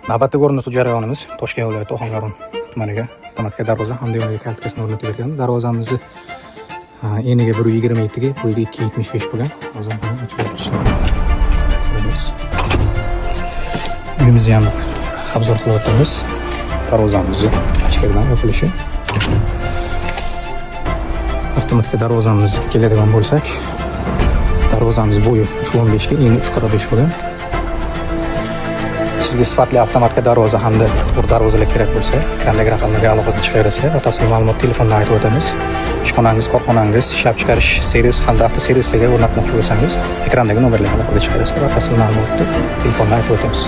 Navbatdagi o'rnatuv jarayonimiz Toshkent viloyati Ohangaron tumaniga avtomatika darvoza hamda yoniga kalitkasini o'rnatib bergan. Darvozamizni eniga 1,27 ga, bo'yiga 2,75 bo'lgan. Hozir buni ochib ko'ramiz. Uyimizni ham обзор qilyapmiz. Darvozamizni ichkaridan yopilishi. Avtomatika darvozamizga keladigan bo'lsak, darvozamiz bo'yi 3,15 ga, eni 3,45 bo'lgan. Sizga sifatli avtomatika darvoza hamda bir darvozalar kerak bo'lsa, ekrandagi raqamlarga aloqaga chiqaverasizlar. Batafsil ma'lumot telefondan aytib o'tamiz. Ishxonangiz, korxonangiz, ishlab chiqarish, servis hamda avtoservislarga o'rnatmoqchi bo'lsangiz, ekrandagi nomerlarga aloqaga chiqaverasizlar. Batafsil ma'lumotni telefondan aytib o'tamiz.